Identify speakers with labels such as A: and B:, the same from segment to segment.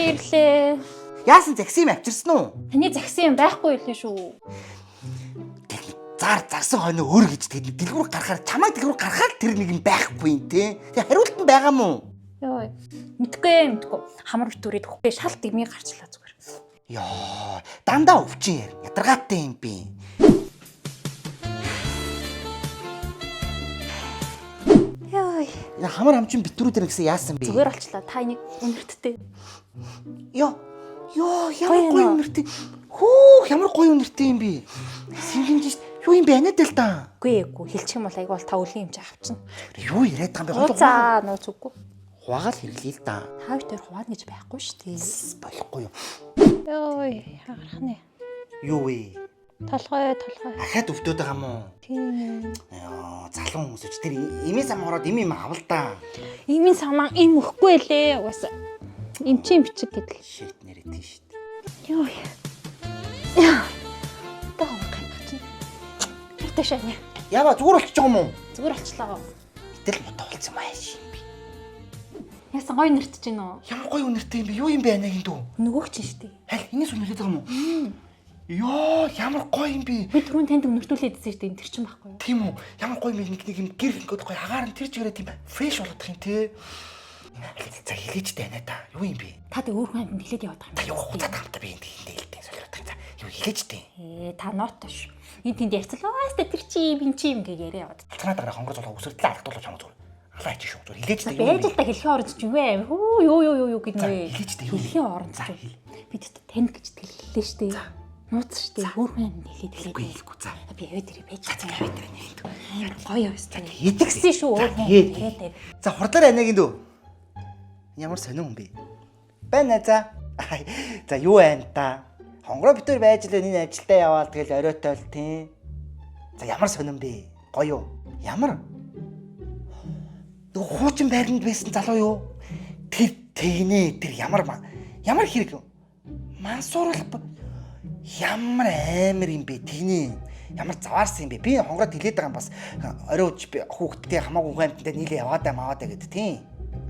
A: ирлээ.
B: Яасан загсан юм авчирсан уу?
A: Таны загсан юм байхгүй илээ шүү.
B: Тэгэл зар зарсан хойно өөр гэж тэгэл дэлгүүр гарахаар чамайг дэлгүүр гарахаар тэр нэг юм байхгүй юм те. Тэг хариулт нь байгаа мó?
A: Йой. Мэдгүй мэдгүй. Хамар битүүрээд хөхгүй шал дэмий гарчлаа зүгээр.
B: Йоо, дандаа өвчин яар. Ядаргаатай юм би.
A: Йой.
B: Энэ хамар амчин битүүрүүд дээр гэсэн яасан бэ?
A: Зүгээр олчлаа. Та энийг үнэрттэй.
B: Йоо. Йоо, ямар
A: Гоё
B: гоё
A: юм уу?
B: үнэртэй. Хөөх, ямар гоё үнэртэй юм бэ? Сингэнж шít. Юу юм бэ анаад л да.
A: Үгүй эгүй. Хэлчих юм бол айгүй бол та үлийн юм чи авчна.
B: Юу яриад байгаа юм бэ?
A: Нууцаа нууц үгүй.
B: Хуваагаал хэрэглэе л да.
A: Та хоёр тэр хуваана гэж байхгүй шүү дээ.
B: Болохгүй юу?
A: Йой, хагарах нэ.
B: Юу вэ?
A: Толгой толгой.
B: Ахаад өвдөд байгаа юм уу?
A: Тийм.
B: Йоо, залуу хүмүүс ч тэр эмийн сан ороод эм юм авал та.
A: Имийн саман им өгөхгүй лээ. Угаасаа эмчийн бичиг гэдэл.
B: Шит нэрээ тийш.
A: Йой. Яа. Таа гайхах чинь. Тэр тэш аня.
B: Ява зүгээр болчих юм уу?
A: Зүгээр олчлаа.
B: Итэл мута болсон юм ааш юм би.
A: Яасан гоё нэрт чинь үү?
B: Ямар гоё үнэртэй юм бэ? Юу юм бэ анагийн дүү?
A: Нөгөөх чинь шүү дээ.
B: Аль энэс үнэрлээд байгаа юм уу? Йоо, ямар гоё юм бэ?
A: Би түрүүн танд өнөртүүлээд идсэн шүү дээ. Тэр чинь байхгүй юу?
B: Тийм үү? Ямар гоё юм бэ? Нэг нэг юм гэр ингээд гоё агаар нь тэр чигээрээ тийм фреш болгох юм те. За хэлээч дээ анаа та. Юу юм бэ?
A: Та тэг өөр хүн амьд хэлээд яваад
B: Та
A: байгаа
B: юу
A: юм.
B: хуцаад хамтаа би энд энд хэлдэг солиорох юм. За юу хэлээч дээ.
A: Ээ та нот ш. Энэ тэнд ярьцлаа. Ааста тэр чи юм чи юм гэж яриа яваад.
B: Алцнаа дараа хонгор зулгаа өсөрдлөө алдуулах чамаа зүгээр. Алаа хийж шүү. Зүгээр хэлээч дээ.
A: Байж л та хэлхийн оронд ч юу вэ? Хүү юу юу юу юу
B: За,
A: гэнэ.
B: хэлээч дээ, юу вэ?
A: Хэлхийн оронд
B: За,
A: ч
B: хэл.
A: Би тэт танд гэж тэллээ шүү дээ. Нууц шүү дээ. Өөр хүн амьд хэлээд
B: Хэлэхгүй
A: хэлээд.
B: хэлэхгүй за.
A: Би яваад ирээ байж.
B: За яваад ирээ нэг юм.
A: Амар гоё явсан.
B: тэгээд.
A: Тэгсэн шүү өөр хүн.
B: Тэгээд.
A: Тэгээд.
B: За хурдлаар анагийн дүү. Ямар сонин хүн бэ? Байна за. Ай, за юу байна та? Хонгороо битүүр байж л энэ ажилдаа яваал тэгэл оройтой л тийм. За ямар сонин бэ? Гоё юу? Ямар? Нөгөө хуучин байранд байсан залуу юу? Тэр тэгнэ тэр ямар ямар хэрэг юм? Мансууруулах ямар амар юм бэ тэгнэ ямар заваарсан юм бэ? Би хонгороо тэлээд байгаа юм бас орой үуч би хүүхдтэй хамаагүй хүн амьтантай нийлээ яваадаа маваадаа гэд тийм.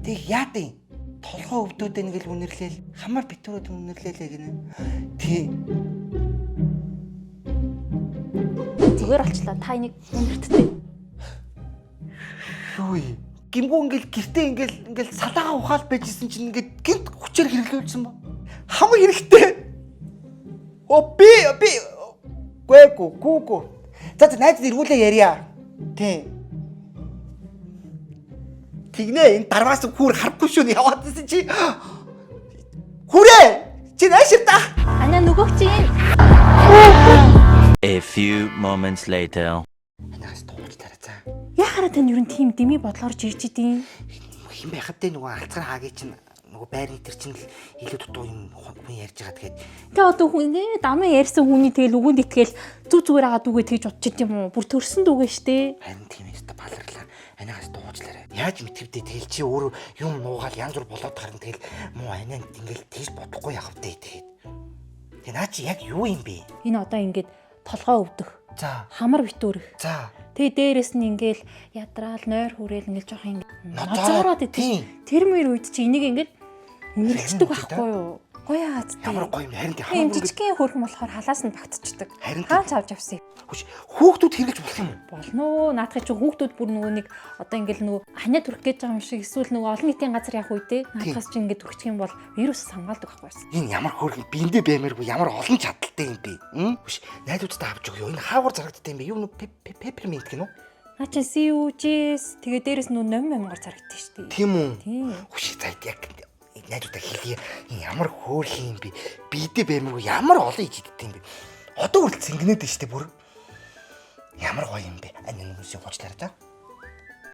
B: Тэг яад юм? Толгой өвдөөд нэг л үнэрлээл хамар битүүрээд үнэрлээлээ гинэ. Тийм.
A: Зүгээр олчлаа. Та энийг үнэрттэй.
B: Юу юм? Гимгүү ингээл гэртээ ингээл ингээл салаагаа ухаал байжсэн чинь ингээд гинт хүчээр хэрэглүүлсэн ба. Хамаг хэрэгтэй. О би би гүй гү гү гү. За за найзад эргүүлээ ярья. Тийм. Тэгнэ энэ дарваас хүүр харахгүй шүү яваад исэн чи. Хүрээ! Чи наашир та.
A: Ана нөгөөх чинь.
C: A few moments later.
B: Анаас дууж тараа за.
A: Яхаараа тань ер нь тийм дими бодлоор жирж идэв.
B: Хин байхад те нөгөө алцгар хаагийн чинь нөгөө байрны тэр чинь л илүү дутуу юм хүн ярьж байгаа тэгээд
A: Тэ одоо хүн нэ дамын ярьсан хүний тэгэл үгэнд итгэл зүг зүгээр агаад үгээ тэгж бодчих юм уу? Бүр төрсөн дүүгээ штэ.
B: Харин тийм ээ өстө баларлаа. Анаагаас дуучлаарай. Яаж мэдвдээ тэгэл чи өөрөө юм нуугаал янз бүр болоод харин тэгэл муу анаа ингээл тэгж бодохгүй явах вэ тэгээд. Тэгээ наа чи яг юу юм бэ?
A: Энэ одоо ингээд толгой өвдөх,
B: За.
A: хамар битүүрэх.
B: За.
A: Тэгээ дээрэс нь ингээл ядраал, нойр хүрээл ингээл жоох ингээд
B: Нозоороод,
A: нозоороод идэв.
B: тийм.
A: Тэр мөр үед чи энийг ингээд үнэрлцдэг
B: Харин
A: байхгүй юу? Гоё аа зү.
B: Ямар гоё юм харин тийм
A: Тийм
B: хамар бүр
A: жижигхэн хөрхөн болохоор халаас нь багтчихдаг.
B: Харин тийм.
A: Хаан авч явсан.
B: Хүч хүүхдүүд хэрэглэж болох юм уу?
A: Болно уу? Наадахыг чи хүүхдүүд бүр нөгөө нэг одоо ингээл нөгөө ханиа түрх гэж байгаа юм шиг эсвэл нөгөө олон нийтийн газар явах үедээ наадахаас чи ингээд түрхчих юм бол вирус хамгаалдаг байхгүй юу?
B: Энэ ямар хөөрхөн биэндээ баймааргүй ямар олон чадaltaй юм бэ? Хүч найзуудтай авч өгөө. Энэ хаагур зарагддаг юм бэ? Юу нэ пепперминт гэнэ үү?
A: Наа чи CUGS тэгээ дээрэс нөгөө номин момгоор зарагддаг шүү дээ.
B: Тийм үү?
A: Тийм.
B: Хүч за яг найзуудаа хэлье. Энэ ямар хөөрхөн юм бэ? Биедээ баймааргүй ямар олон иж иддэг юм бэ? Одоо хүртэл цэнгэнээд байна шүү дээ бүр. Ямар гоё юм бэ? Ань хүмүүсийн уучлаарай за.